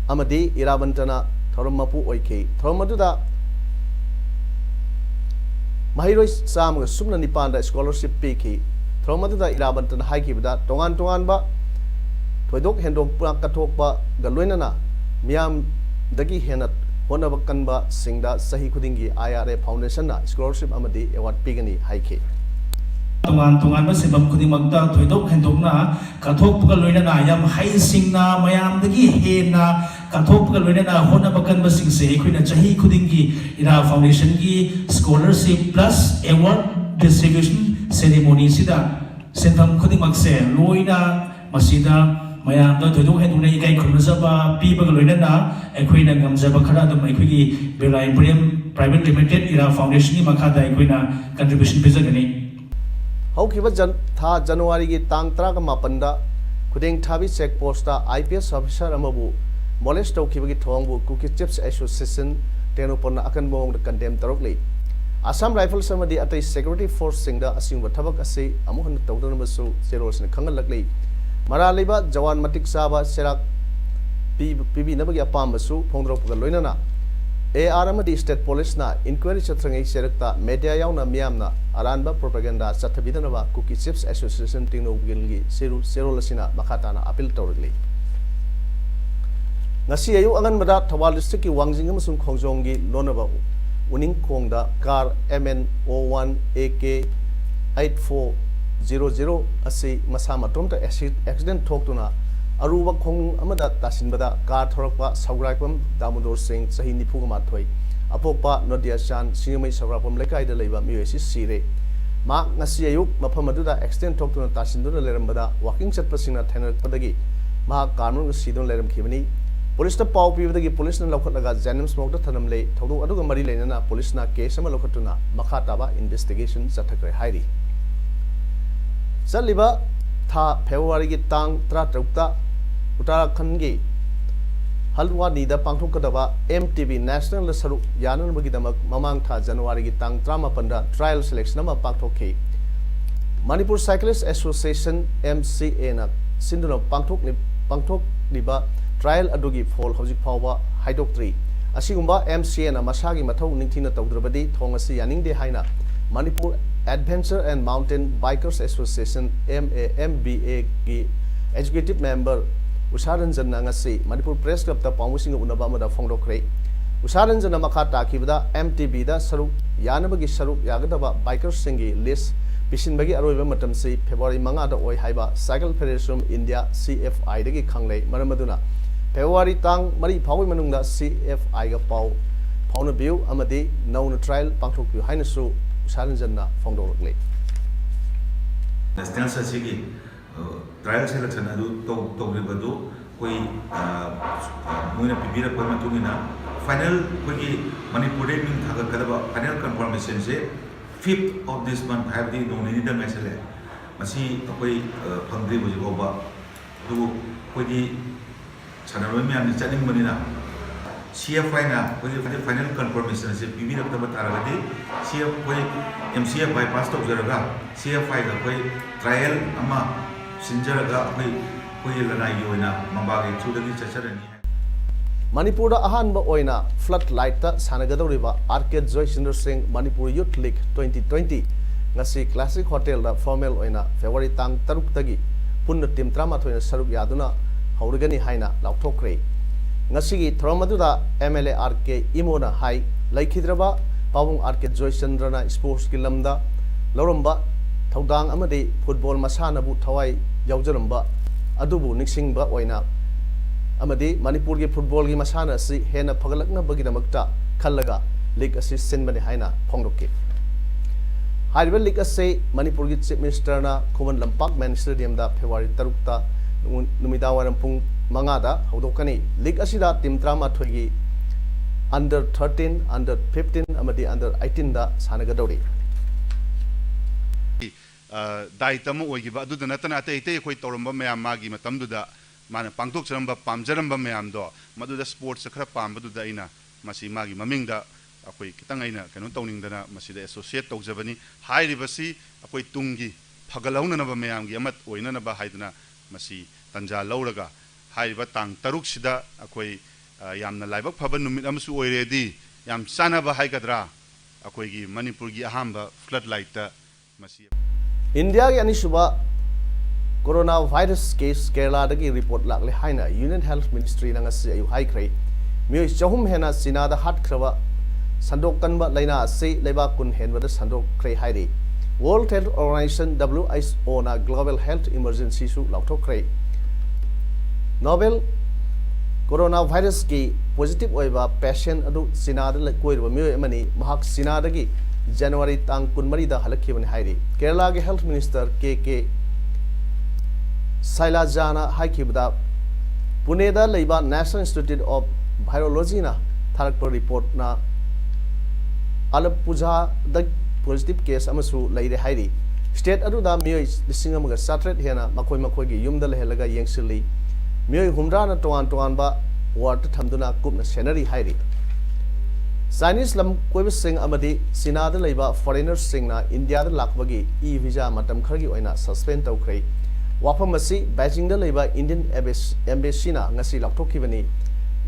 ꯑꯃꯗꯤ ꯏꯔꯥꯕꯟꯇꯅ ꯊꯧꯔꯝ ꯃꯄꯨ ꯑꯣꯏꯈꯤ꯫ ꯊꯧꯔꯝ ꯑꯗꯨꯗ ꯃꯍꯩꯔꯣꯏ ꯆꯥꯝꯃꯒ ꯁꯨꯞꯅ ꯅꯤꯄꯥꯟꯗ scholarship ꯄꯤꯈꯤ꯫ ꯊꯧꯔꯝ ꯑꯗꯨꯗ ꯏꯔꯥꯕꯟꯇꯅ ꯍꯥꯏꯈꯤꯕꯗ, ꯇꯣꯉꯥꯟ ꯇꯣꯉꯥꯟꯕ ꯊꯣꯏꯗꯣꯛ ꯍꯦꯟꯗꯣꯛꯄ ꯀꯠꯊꯣꯛꯄꯒ ꯂꯣꯏꯅꯅ ꯃꯤꯌꯥꯝꯗꯒꯤ ꯍꯦꯟꯅ ꯍꯣꯠꯅꯕ ꯀꯟꯕꯁꯤꯡꯗ ꯆꯍꯤ ꯈꯨꯗꯤꯡꯒꯤ I R A Foundation-ꯅ scholarship ꯑꯃꯗꯤ award ꯄꯤꯒꯅꯤ ꯍꯥꯏꯈꯤ꯫ ꯇꯣꯉꯥꯟ ꯇꯣꯉꯥꯟꯕ ꯁꯤꯟꯐꯝ ꯈꯨꯗꯤꯡꯃꯛꯇ ꯊꯣꯏꯗꯣꯛ ꯍꯦꯟꯗꯣꯛꯅ ꯀꯠꯊꯣꯛꯄꯒ ꯂꯣꯏꯅꯅ ꯌꯥꯝ ꯍꯩꯁꯤꯡꯅ ꯃꯌꯥꯝꯗꯒꯤ ꯍꯦꯟꯅ ꯀꯠꯊꯣꯛꯄꯒ ꯂꯣꯏꯅꯅ ꯍꯣꯠꯅꯕ ꯀꯟꯕꯁꯤꯡꯁꯦ ꯑꯩꯈꯣꯏꯅ ꯆꯍꯤ ꯈꯨꯗꯤꯡꯒꯤ era ꯐꯥꯎꯟꯗꯦꯁꯟꯒꯤ scholarship plus award distribution ceremony ꯁꯤꯗ ꯁꯤꯟꯐꯝ ꯈꯨꯗꯤꯡꯃꯛꯁꯦ ꯂꯣꯏꯅ ꯃꯁꯤꯗ ꯃꯌꯥꯝꯗ ꯊꯣꯏꯗꯣꯛ ꯍꯦꯟꯗꯣꯛꯅ ꯏꯀꯥꯏ ꯈꯨꯝꯅꯖꯕ ꯄꯤꯕꯒ ꯂꯣꯏꯅꯅ ꯑꯩꯈꯣꯏꯅ ꯉꯝꯖꯕ ꯈꯔ ꯑꯗꯨꯝ ꯑꯩꯈꯣꯏꯒꯤ ꯕꯤꯔꯂꯥ ꯏꯝꯄꯤꯔꯤꯌꯝ ꯄ꯭ꯔꯥꯏꯚꯦꯠ ꯂꯤꯃꯤꯇꯦꯠ ꯏꯔꯥ ꯐꯥꯎꯟꯗꯦꯁꯟꯒꯤ ꯃꯈꯥꯗ ꯑꯩꯈꯣꯏꯅ contribution ꯄꯤꯖꯒꯅꯤ꯫ ꯍꯧꯈꯤꯕ ꯖꯟ-, ꯊꯥ ꯖꯅꯋꯥꯔꯤꯒꯤ ꯇꯥꯡ ꯇꯔꯥꯒ ꯃꯥꯄꯟꯗ ꯈꯨꯗꯦꯡꯊꯥꯕꯤ ꯆꯦꯛ ꯄꯣꯁꯇ IPS officer ꯑꯃꯕꯨ molest ꯇꯧꯈꯤꯕꯒꯤ ꯊꯧꯑꯣꯡꯕꯨ Kuki Chiefs Association ꯇꯦꯡꯅꯧꯄꯜꯅ ꯑꯀꯟꯕ ꯃꯑꯣꯡꯗ condemn ꯇꯧꯔꯛꯂꯤ꯫ Assam Rifles ꯑꯃꯗꯤ ꯑꯇꯩ security forceꯁꯤꯡꯗ ꯑꯁꯤꯒꯨꯝꯕ ꯊꯕꯛ ꯑꯁꯤ ꯑꯃꯨꯛ ꯍꯟꯅ ꯇꯧꯗꯅꯕꯁꯨ ꯆꯦꯔꯣꯜꯁꯤꯡꯅ ꯈꯪꯍꯜꯂꯛꯂꯤ꯫ ꯃꯔꯥꯜ ꯂꯩꯕ ꯖꯋꯥꯟ ꯃꯇꯤꯛ ꯆꯥꯕ ꯆꯩꯔꯥꯛ ꯄꯤ-, ꯄꯤꯕꯤꯅꯕꯒꯤ ꯑꯄꯥꯝꯕꯁꯨ ꯐꯣꯡꯗꯣꯔꯛꯄꯒ ꯂꯣꯏꯅꯅ AR ꯑꯃꯗꯤ state policeꯅ inquiry ꯆꯠꯊ꯭ꯔꯤꯉꯩ ꯆꯩꯔꯛꯇ media ꯌꯥꯎꯅ ꯃꯤꯌꯥꯝꯅ ꯑꯔꯥꯟꯕ propaganda ꯆꯠꯊꯕꯤꯗꯅꯕ Kuki Chiefs Association ꯇꯦꯡꯅꯧꯄꯜꯒꯤ ꯆꯦꯔꯨ-, ꯆꯦꯔꯣꯜ ꯑꯁꯤꯅ ꯃꯈꯥ ꯇꯥꯅ appeal ꯇꯧꯔꯛꯂꯤ꯫ ꯉꯁꯤ ꯑꯌꯨꯛ ꯑꯉꯟꯕꯗ ꯊꯧꯕꯥꯜ districtꯀꯤ ꯋꯥꯡꯖꯤꯡ ꯑꯃꯁꯨꯡ ꯈꯣꯡꯖꯣꯝꯒꯤ ꯂꯣꯟꯅꯕ ꯎꯅꯤꯡꯈꯣꯡꯗ car MN oh one AK eight four zero zero ꯑꯁꯤ ꯃꯁꯥ ꯃꯇꯣꯝꯇ acci-, accident ꯊꯣꯛꯇꯨꯅ ꯑꯔꯨꯕ ꯈꯣꯡꯅꯨꯡ ꯑꯃꯗ ꯇꯥꯁꯤꯟꯕꯗ car ꯊꯧꯔꯛꯄ ꯁꯧꯒ꯭ꯔꯥꯏꯄꯝ ꯗꯥꯃꯣꯗꯣꯔ ꯁꯤꯡ, ꯆꯍꯤ ꯅꯤꯐꯨꯒ ꯃꯥꯊꯣꯏ, ꯑꯄꯣꯛꯄ ꯅꯣꯗꯤꯌꯥꯆꯥꯟ, ꯁꯤꯡꯖꯃꯩ ꯁꯧꯒ꯭ꯔꯥꯛꯄꯝ ꯂꯩꯀꯥꯏꯗ ꯂꯩꯕ ꯃꯤꯑꯣꯏ ꯑꯁꯤ ꯁꯤꯔꯦ꯫ ꯃꯍꯥꯛ ꯉꯁꯤ ꯑꯌꯨꯛ ꯃꯐꯝ ꯑꯗꯨꯗ accident ꯊꯣꯛꯇꯨꯅ ꯇꯥꯁꯤꯟꯗꯨꯅ ꯂꯩꯔꯝꯕꯗ walking ꯆꯠꯄꯁꯤꯡꯅ ꯊꯦꯡꯅꯔꯛꯄꯗꯒꯤ ꯃꯍꯥꯛ car ꯃꯅꯨꯡꯗ ꯁꯤꯗꯨꯅ ꯂꯩꯔꯝꯈꯤꯕꯅꯤ꯫ Policeꯇ ꯄꯥꯎ ꯄꯤꯕꯗꯒꯤ policeꯅ ꯂꯧꯈꯠꯂꯒ JNIMS morgueꯇ ꯊꯅꯝꯂꯦ꯫ ꯊꯧꯗꯣꯛ ꯑꯗꯨꯒ ꯃꯔꯤ ꯂꯩꯅꯅ policeꯅ case ꯑꯃ ꯂꯧꯈꯠꯇꯨꯅ ꯃꯈꯥ ꯇꯥꯕ investigation ꯆꯠꯊꯈ꯭ꯔꯦ ꯍꯥꯏꯔꯤ꯫ ꯆꯠꯂꯤꯕ ꯊꯥ Februaryꯒꯤ ꯇꯥꯡ ꯇꯔꯥꯇꯔꯨꯛꯇ ꯎꯠꯇꯔꯥꯈꯟꯒꯤ ꯍꯜꯗꯋꯥꯅꯤꯗ ꯄꯥꯡꯊꯣꯛꯀꯗꯕ MTB Nationalꯗ ꯁꯔꯨꯛ ꯌꯥꯅꯅꯕꯒꯤꯗꯃꯛ ꯃꯃꯥꯡ ꯊꯥ Januaryꯒꯤ ꯇꯥꯡ ꯇꯔꯥꯃꯥꯄꯟꯗ trial selection ꯑꯃ ꯄꯥꯡꯊꯣꯛꯈꯤ꯫ Manipur Cyclist Association, MCAꯅ ꯁꯤꯟꯗꯨꯅ ꯄꯥꯡꯊꯣꯛꯂꯤ-, ꯄꯥꯡꯊꯣꯛꯂꯤꯕ trial ꯑꯗꯨꯒꯤ ꯐꯣꯜ ꯍꯧꯖꯤꯛ ꯐꯥꯎꯕ ꯍꯥꯏꯗꯣꯛꯇ꯭ꯔꯤ꯫ ꯑꯁꯤꯒꯨꯝꯕ MCAꯅ ꯃꯁꯥꯒꯤ ꯃꯊꯧ ꯅꯤꯡꯊꯤꯅ ꯇꯧꯗ꯭ꯔꯕꯗꯤ ꯊꯣꯡ ꯑꯁꯤ ꯌꯥꯅꯤꯡꯗꯦ ꯍꯥꯏꯅ Manipur Adventure and Mountain Bikers Association, MAMBAꯒꯤ executive member ꯎꯁꯥ ꯔꯟꯖꯟꯅ ꯉꯁꯤ ꯃꯅꯤꯄꯨꯔ Press Clubꯇ ꯄꯥꯎꯃꯤꯁꯤꯡꯒ ꯎꯅꯕ ꯑꯃꯗ ꯐꯣꯡꯗꯣꯛꯈ꯭ꯔꯦ꯫ ꯎꯁꯥ ꯔꯟꯖꯟꯅ ꯃꯈꯥ ꯇꯥꯈꯤꯕꯗ, MTBꯗ ꯁꯔꯨꯛ ꯌꯥꯅꯕꯒꯤ ꯁꯔꯨꯛ ꯌꯥꯒꯗꯕ bikersꯁꯤꯡꯒꯤ list ꯄꯤꯁꯤꯟꯕꯒꯤ ꯑꯔꯣꯏꯕ ꯃꯇꯝꯁꯤ ꯐꯦꯕ꯭ꯔꯨꯋꯥꯔꯤ ꯃꯉꯥꯗ ꯑꯣꯏ ꯍꯥꯏꯕ Cycle Federation of India, C F I, ꯗꯒꯤ ꯈꯪꯂꯦ꯫ ꯃꯔꯝ ꯑꯗꯨꯅ ꯐꯦꯕ꯭ꯔꯨꯋꯥꯔꯤ ꯇꯥꯡ ꯃꯔꯤ ꯐꯥꯎꯕꯒꯤ ꯃꯅꯨꯡꯗ C F I ꯒ ꯄꯥꯎ ꯐꯥꯎꯅꯕꯤꯌꯨ ꯑꯃꯗꯤ ꯅꯧꯅ trial ꯄꯥꯡꯊꯣꯛꯄꯤꯌꯨ ꯍꯥꯏꯅꯁꯨ ꯎꯁꯥ ꯔꯟꯖꯟꯅ ꯐꯣꯡꯗꯣꯛꯂꯛꯂꯤ꯫ Nationals ꯑꯁꯤꯒꯤ trial selection ꯑꯗꯨ ꯇꯧ- ꯇꯧꯈꯤꯕꯗꯨ ꯑꯩꯈꯣꯏ, ꯑ, ꯑ, ꯃꯣꯏꯅ ꯄꯤꯕꯤꯔꯛꯄ ꯃꯇꯨꯡ ꯏꯟꯅ final ꯑꯩꯈꯣꯏꯒꯤ ꯃꯅꯤꯄꯨꯔꯗꯩ ꯃꯤꯡ ꯊꯥꯒꯠꯀꯗꯕ final confirmationꯁꯦ fifth of this month, ꯍꯥꯏꯕꯗꯤ ꯅꯣꯡ ꯅꯤꯅꯤꯗ ꯉꯥꯏꯁꯜꯂꯦ꯫ ꯃꯁꯤ ꯑꯩꯈꯣꯏ, ꯑ, ꯐꯪꯗ꯭ꯔꯤ ꯍꯧꯖꯤꯛ ꯐꯥꯎꯕ꯫ ꯑꯗꯨꯕꯨ ꯑꯩꯈꯣꯏꯗꯤ ꯁꯥꯟꯅꯔꯣꯏ ꯃꯌꯥꯝꯁꯤ ꯆꯠꯅꯤꯡꯕꯅꯤꯅ C F I ꯅ ꯑꯩꯈꯣꯏꯒꯤ final confirmation ꯑꯁꯤ ꯄꯤꯕꯤꯔꯛꯇꯕ ꯇꯥꯔꯒꯗꯤ, C F I, M C F bypass ꯇꯧꯖꯔꯒ C F I ꯒ ꯑꯩꯈꯣꯏ trial ꯑꯃ ꯁꯤꯟꯖꯔꯒ ꯑꯩꯈꯣꯏ, ꯑꯩꯈꯣꯏꯒꯤ ꯂꯅꯥꯏꯒꯤ ꯑꯣꯏꯅ ꯃꯝꯕꯥꯒꯤ through ꯗꯒꯤ ꯆꯠꯆꯔꯅꯤ ꯍꯥꯏ꯫ ꯃꯅꯤꯄꯨꯔꯗ ꯑꯍꯥꯟꯕ ꯑꯣꯏꯅ floodlight ꯇ ꯁꯥꯟꯅꯒꯗꯧꯔꯤꯕ R K Joychandra Singh Manipur Youth League twenty twenty ꯉꯁꯤ Classic Hotel ꯗ formal ꯑꯣꯏꯅ ꯐꯦꯕ꯭ꯔꯨꯋꯥꯔꯤ ꯇꯥꯡ ꯇꯔꯨꯛꯇꯒꯤ ꯄꯨꯟꯅ team ꯇꯔꯥꯃꯥꯊꯣꯏꯅ ꯁꯔꯨꯛ ꯌꯥꯗꯨꯅ ꯍꯧꯔꯒꯅꯤ ꯍꯥꯏꯅ ꯂꯥꯎꯊꯣꯛꯈ꯭ꯔꯦ꯫ ꯉꯁꯤꯒꯤ ꯊꯧꯔꯝ ꯑꯗꯨꯗ M L A R K ꯏꯃꯣꯅ ꯍꯥꯏ, ꯂꯩꯈꯤꯗ꯭ꯔꯕ ꯄꯥꯕꯨꯡ R K ꯖꯣꯏꯆꯟꯗ꯭ꯔꯅ sports ꯀꯤ ꯂꯝꯗ ꯂꯧꯔꯝꯕ ꯊꯧꯗꯥꯡ ꯑꯃꯗꯤ football ꯃꯁꯥꯟꯅꯕꯨ ꯊꯋꯥꯏ ꯌꯥꯎꯖꯔꯝꯕ ꯑꯗꯨꯕꯨ ꯅꯤꯡꯁꯤꯡꯕ ꯑꯣꯏꯅ ꯑꯃꯗꯤ ꯃꯅꯤꯄꯨꯔꯒꯤ football ꯒꯤ ꯃꯁꯥꯟꯅ ꯑꯁꯤ ꯍꯦꯟꯅ ꯐꯒꯠꯂꯛꯅꯕꯒꯤꯗꯃꯛꯇ ꯈꯜꯂꯒ league ꯑꯁꯤ ꯁꯤꯟꯕꯅꯤ ꯍꯥꯏꯅ ꯐꯣꯡꯗꯣꯛꯈꯤ꯫ ꯍꯥꯏꯔꯤꯕ league ꯑꯁꯤ ꯃꯅꯤꯄꯨꯔꯒꯤ Chief Minister ꯅ ꯈꯨꯃꯟ ꯂꯝꯄꯥꯛ main stadium ꯗ ꯐꯦꯕ꯭ꯔꯨꯋꯥꯔꯤ ꯇꯔꯨꯛꯇ ꯅꯨꯃꯤꯗꯥꯡꯋꯥꯏꯔꯝ ꯄꯨꯡ ꯃꯉꯥꯗ ꯍꯧꯗꯣꯛꯀꯅꯤ꯫ League ꯑꯁꯤꯗ team ꯇꯔꯥꯃꯥꯊꯣꯏꯒꯤ under thirteen, under fifteen ꯑꯃꯗꯤ under eighteen ꯗ ꯁꯥꯟꯅꯒꯗꯧꯔꯤ꯫ ꯑ, ꯗꯥꯏꯇ ꯑꯃ ꯑꯣꯏꯈꯤꯕ ꯑꯗꯨꯗ ꯅꯠꯇꯅ ꯑꯇꯩ ꯑꯇꯩ ꯑꯩꯈꯣꯏ ꯇꯧꯔꯝꯕ ꯃꯌꯥꯝ ꯃꯥꯒꯤ ꯃꯇꯝꯗꯨꯗ ꯃꯥꯅ ꯄꯥꯡꯊꯣꯛꯆꯔꯝꯕ, ꯄꯥꯝꯖꯔꯝꯕ ꯃꯌꯥꯝꯗꯣ ꯃꯗꯨꯗ sports ꯈꯔ ꯄꯥꯝꯕꯗꯨꯗ ꯑꯩꯅ ꯃꯁꯤ ꯃꯥꯒꯤ ꯃꯃꯤꯡꯗ ꯑꯩꯈꯣꯏ ꯈꯤꯇꯪ ꯑꯩꯅ ꯀꯩꯅꯣ ꯇꯧꯅꯤꯡꯗꯅ ꯃꯁꯤꯗ associate ꯇꯧꯖꯕꯅꯤ꯫ ꯍꯥꯏꯔꯤꯕꯁꯤ ꯑꯩꯈꯣꯏ ꯇꯨꯡꯒꯤ ꯐꯒꯠꯍꯧꯅꯅꯕ ꯃꯌꯥꯝꯒꯤ ꯑꯃ ꯑꯣꯏꯅꯅꯕ ꯍꯥꯏꯗꯅ ꯃꯁꯤ ꯇꯟꯖꯥ ꯂꯧꯔꯒ ꯍꯥꯏꯔꯤꯕ ꯇꯥꯡ ꯇꯔꯨꯛꯁꯤꯗ ꯑꯩꯈꯣꯏ, ꯑ, ꯌꯥꯝꯅ ꯂꯥꯏꯕꯛ ꯐꯕ ꯅꯨꯃꯤꯠ ꯑꯃꯁꯨ ꯑꯣꯏꯔꯦꯗꯤ ꯌꯥꯝ ꯆꯥꯟꯅꯕ ꯍꯥꯏꯒꯗ꯭ꯔꯥ, ꯑꯩꯈꯣꯏꯒꯤ ꯃꯅꯤꯄꯨꯔꯒꯤ ꯑꯍꯥꯟꯕ floodlight ꯇ ꯃꯁꯤ ꯏꯟꯗꯤꯌꯥꯒꯤ ꯑꯅꯤꯁꯨꯕ corona virus case ꯀꯦꯔꯂꯥꯗꯒꯤ report ꯂꯥꯛꯂꯦ ꯍꯥꯏꯅ Union Health Ministry ꯅ ꯉꯁꯤ ꯑꯌꯨꯛ ꯍꯥꯏꯈ꯭ꯔꯦ꯫ ꯃꯤꯑꯣꯏ ꯆꯍꯨꯝ ꯍꯦꯟꯅ ꯆꯤꯅꯥꯗ ꯍꯥꯠꯈ꯭ꯔꯕ ꯁꯟꯗꯣꯛ ꯀꯟꯕ ꯂꯥꯏꯅꯥ ꯑꯁꯤ ꯂꯩꯕꯥꯛ ꯀꯨꯟ ꯍꯦꯟꯕꯗ ꯁꯟꯗꯣꯛꯈ꯭ꯔꯦ ꯍꯥꯏꯔꯤ꯫ World Health Organization, W H O ꯅ global health emergency ꯁꯨ ꯂꯥꯎꯊꯣꯛꯈ꯭ꯔꯦ꯫ Novel coronavirus ꯀꯤ positive ꯑꯣꯏꯕ patient ꯑꯗꯨ ꯆꯤꯅꯥꯗ ꯂꯩ-, ꯀꯣꯏꯔꯨꯕ ꯃꯤꯑꯣꯏ ꯑꯃꯅꯤ꯫ ꯃꯍꯥꯛ ꯆꯤꯅꯥꯗꯒꯤ January ꯇꯥꯡ ꯀꯨꯟꯃꯔꯤꯗ ꯍꯜꯂꯛꯈꯤꯕꯅꯤ ꯍꯥꯏꯔꯤ꯫ ꯀꯦꯔꯂꯥꯒꯤ health minister K K ꯁꯥꯏꯂꯥꯖꯥꯅ ꯍꯥꯏꯈꯤꯕꯗ, ꯄꯨꯅꯦꯗ ꯂꯩꯕ National Institute of Virology ꯅ ꯊꯥꯔꯛꯄ report ꯅ ꯑꯂꯄꯨꯖꯥꯗ positive case ꯑꯃꯁꯨ ꯂꯩꯔꯦ ꯍꯥꯏꯔꯤ꯫ State ꯑꯗꯨꯗ ꯃꯤꯑꯣꯏ ꯂꯤꯁꯤꯡ ꯑꯃꯒ ꯆꯥꯇ꯭ꯔꯦꯠ ꯍꯦꯟꯅ ꯃꯈꯣꯏ ꯃꯈꯣꯏꯒꯤ ꯌꯨꯝꯗ ꯂꯩꯍꯜꯂꯒ ꯌꯦꯡꯁꯤꯜꯂꯤ꯫ ꯃꯤꯑꯣꯏ ꯍꯨꯝꯗ꯭ꯔꯥꯅ ꯇꯣꯉꯥꯟ ꯇꯣꯉꯥꯟꯕ ward ꯊꯝꯗꯨꯅ ꯀꯨꯞꯅ ꯁꯦꯟꯅꯔꯤ ꯍꯥꯏꯔꯤ꯫ Chinese ꯂꯝ ꯀꯣꯏꯕꯁꯤꯡ ꯑꯃꯗꯤ ꯆꯤꯅꯥꯗ ꯂꯩꯕ foreigner ꯁꯤꯡꯅ ꯏꯟꯗꯤꯌꯥꯗ ꯂꯥꯛꯄꯒꯤ e-visa ꯃꯇꯝ ꯈꯔꯒꯤ ꯑꯣꯏꯅ suspend ꯇꯧꯈ꯭ꯔꯦ꯫ ꯋꯥꯐꯝ ꯑꯁꯤ ꯕꯩꯖꯤꯡꯗ ꯂꯩꯕ Indian Embassy, Embassy ꯅ ꯉꯁꯤ ꯂꯥꯎꯊꯣꯛꯈꯤꯕꯅꯤ꯫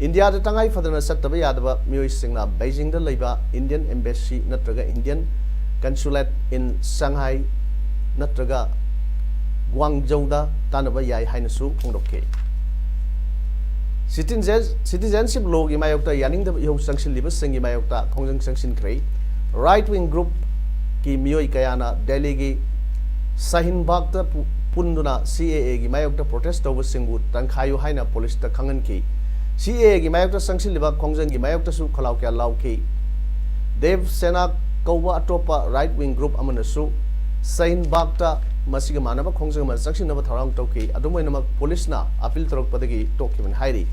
ꯏꯟꯗꯤꯌꯥꯗ ꯇꯉꯥꯏ ꯐꯗꯅ ꯆꯠꯇꯕ ꯌꯥꯗꯕ ꯃꯤꯑꯣꯏꯁꯤꯡꯅ ꯕꯩꯖꯤꯡꯗ ꯂꯩꯕ Indian Embassy ꯅꯠꯇ꯭ꯔꯒ Indian Consulate in Shanghai ꯅꯠꯇ꯭ꯔꯒ ꯒ꯭ꯋꯥꯡꯖꯧꯗ ꯇꯥꯟꯅꯕ ꯌꯥꯏ ꯍꯥꯏꯅꯁꯨ ꯐꯣꯡꯗꯣꯛꯈꯤ꯫ Citizen-, citizenship law ꯒꯤ ꯃꯥꯌꯣꯛꯇ ꯌꯥꯅꯤꯡꯗꯕ ꯏꯍꯧ ꯆꯪꯁꯤꯜꯂꯤꯕꯁꯤꯡꯒꯤ ꯃꯥꯌꯣꯛꯇ ꯈꯣꯡꯖꯪ ꯆꯪꯁꯤꯟꯈ꯭ꯔꯦ꯫ Right wing group ꯀꯤ ꯃꯤꯑꯣꯏ ꯀꯌꯥꯅ ꯗꯦꯜꯂꯤꯒꯤ ꯁꯍꯤꯟ ꯕꯥꯒꯇ ꯄꯨ-, ꯄꯨꯟꯗꯨꯅ C A A ꯒꯤ ꯃꯥꯌꯣꯛꯇ protest ꯇꯧꯕꯁꯤꯡꯕꯨ ꯇꯪꯈꯥꯏꯌꯨ ꯍꯥꯏꯅ ꯄꯨꯂꯤꯁꯇ ꯈꯪꯍꯟꯈꯤ꯫ C A A ꯒꯤ ꯃꯥꯌꯣꯛꯇ ꯆꯪꯁꯤꯜꯂꯤꯕ ꯈꯣꯡꯖꯪꯒꯤ ꯃꯥꯌꯣꯛꯇꯁꯨ ꯈꯣꯜꯂꯥꯎ ꯀꯌꯥ ꯂꯥꯎꯈꯤ꯫ ꯗꯦꯕ ꯁꯦꯅꯥ ꯀꯧꯕ ꯑꯇꯣꯞꯄ right wing group ꯑꯃꯅꯁꯨ ꯁꯍꯤꯟ ꯕꯥꯒꯇ ꯃꯁꯤꯒ ꯃꯥꯟꯅꯕ ꯈꯣꯡꯖꯪ ꯑꯃ ꯆꯪꯁꯤꯟꯅꯕ ꯊꯧꯔꯥꯡ ꯇꯧꯈꯤ꯫ ꯑꯗꯨꯝ ꯑꯣꯏꯅꯃꯛ, ꯄꯨꯂꯤꯁꯅ appeal ꯇꯧꯔꯛꯄꯗꯒꯤ ꯇꯣꯛꯈꯤꯕꯅꯤ ꯍꯥꯏꯔꯤ꯫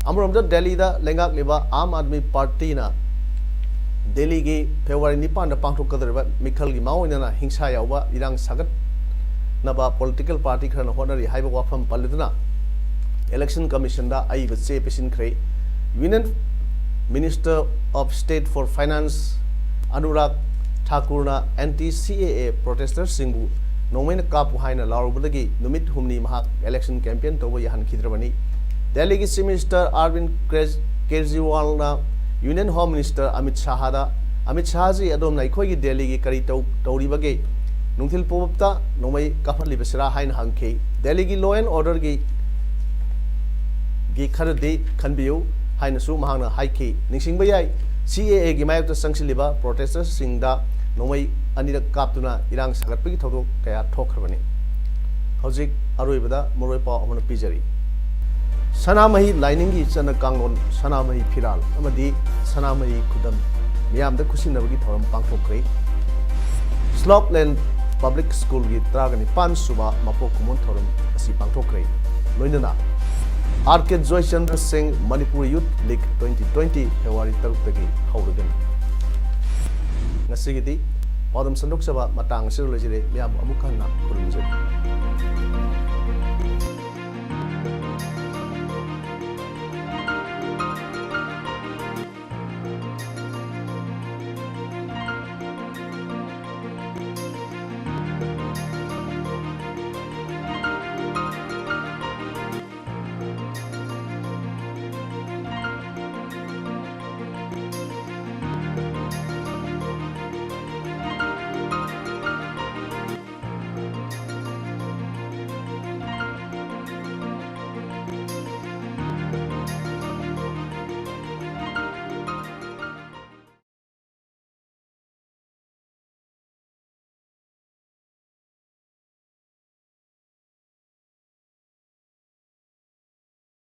ꯑꯃꯔꯣꯝꯗ, ꯗꯦꯜꯂꯤꯗ ꯂꯩꯉꯥꯛꯂꯤꯕ ꯑꯥꯝ ꯑꯥꯗꯃꯤ ꯄꯥꯔꯇꯤꯅ ꯗꯦꯜꯂꯤꯒꯤ February ꯅꯤꯄꯥꯟꯗ ꯄꯥꯡꯊꯣꯛꯀꯗꯧꯔꯤꯕ ꯃꯤꯈꯜꯒꯤ ꯃꯥꯑꯣꯏꯅꯅ ꯍꯤꯡꯁꯥ ꯌꯥꯎꯕ ꯏꯔꯥꯡ ꯁꯥꯒꯠꯅꯕ political party ꯈꯔꯅ ꯍꯣꯠꯅꯔꯤ ꯍꯥꯏꯕ ꯋꯥꯐꯝ ꯄꯜꯂꯗꯨꯅ Election Commission ꯗ ꯑꯏꯕ ꯆꯦ ꯄꯤꯁꯤꯟꯈ꯭ꯔꯦ꯫ Union Minister of State for Finance Anurag ꯊꯥꯀꯨꯔꯅ anti C A A protester ꯁꯤꯡꯕꯨ ꯅꯣꯡꯃꯩꯅ ꯀꯥꯞꯄꯨ ꯍꯥꯏꯅ ꯂꯥꯎꯔꯨꯕꯗꯒꯤ ꯅꯨꯃꯤꯠ ꯍꯨꯝꯅꯤ ꯃꯍꯥꯛ election campaign ꯇꯧꯕ ꯌꯥꯍꯟꯈꯤꯗ꯭ꯔꯕꯅꯤ꯫ ꯗꯦꯜꯂꯤꯒꯤ Chief Minister Arvind ꯀ꯭ꯔꯦꯖ-, ꯀꯦꯖꯔꯤꯋꯥꯜꯅ Union Home Minister Amit ꯁꯥꯍꯗ, "Amit ꯁꯥꯍꯖꯤ, ꯑꯗꯣꯝꯅ ꯑꯩꯈꯣꯏꯒꯤ ꯗꯦꯜꯂꯤꯒꯤ ꯀꯔꯤ ꯇꯧ-, ꯇꯧꯔꯤꯕꯒꯦ? ꯅꯨꯡꯊꯤꯜ ꯄꯨꯝꯕꯇ ꯅꯣꯡꯃꯩ ꯀꯥꯞꯍꯜꯂꯤꯕꯁꯤꯔꯥ?" ꯍꯥꯏꯅ ꯍꯪꯈꯤ꯫ ꯗꯦꯜꯂꯤꯒꯤ law and order ꯒꯤ, ꯒꯤ ꯈꯔꯗꯤ ꯈꯟꯕꯤꯌꯨ ꯍꯥꯏꯅꯁꯨ ꯃꯍꯥꯛꯅ ꯍꯥꯏꯈꯤ꯫ ꯅꯤꯡꯁꯤꯡꯕ ꯌꯥꯏ, C A A ꯒꯤ ꯃꯥꯌꯣꯛꯇ ꯆꯪꯁꯤꯜꯂꯤꯕ protester ꯁꯤꯡꯗ ꯅꯣꯡꯃꯩ ꯑꯅꯤꯔꯛ ꯀꯥꯞꯇꯨꯅ ꯏꯔꯥꯡ ꯁꯥꯒꯠꯄꯒꯤ ꯊꯧꯗꯣꯛ ꯀꯌꯥ ꯊꯣꯛꯈ꯭ꯔꯕꯅꯤ꯫ ꯍꯧꯖꯤꯛ ꯑꯔꯣꯏꯕꯗ ꯃꯔꯣꯏ ꯄꯥꯎ ꯑꯃꯅ ꯄꯤꯖꯔꯤ꯫ ꯁꯅꯥꯃꯍꯤ ꯂꯥꯏꯅꯤꯡꯒꯤ ꯆꯠꯅ ꯀꯥꯡꯂꯣꯟ, ꯁꯅꯥꯃꯍꯤ ꯐꯤꯔꯥꯜ ꯑꯃꯗꯤ ꯁꯅꯥꯃꯍꯤ ꯈꯨꯗꯝ ꯃꯤꯌꯥꯝꯗ ꯈꯨꯠꯁꯤꯟꯅꯕꯒꯤ ꯊꯧꯔꯝ ꯄꯥꯡꯊꯣꯛꯈ꯭ꯔꯦ꯫ ꯁ꯭ꯂꯣꯞꯂꯦꯟ ꯄꯕ꯭ꯂꯤꯛ ꯁ꯭ꯀꯨꯜꯒꯤ ꯇꯔꯥꯒ ꯅꯤꯄꯥꯟ ꯁꯨꯕ ꯃꯄꯣꯛ ꯀꯨꯝꯑꯣꯟ ꯊꯧꯔꯝ ꯑꯁꯤ ꯄꯥꯡꯊꯣꯛꯈ꯭ꯔꯦ꯫ ꯂꯣꯏꯅꯅ ꯑꯥꯔ ꯀꯦ ꯖꯣꯏꯆꯟꯗ꯭ꯔ ꯁꯤꯡ Manipur youth league twenty twenty February ꯇꯔꯨꯛꯇꯒꯤ ꯍꯧꯔꯒꯅꯤ꯫ ꯉꯁꯤꯒꯤꯗꯤ ꯄꯥꯎꯗꯝ ꯁꯟꯗꯣꯛꯆꯕ ꯃꯇꯥꯡ ꯑꯁꯤꯗ ꯂꯣꯏꯖꯔꯦ꯫ ꯃꯌꯥꯝꯕꯨ ꯑꯃꯨꯛ ꯍꯟꯅ ꯈꯨꯔꯨꯝꯖꯔꯤ꯫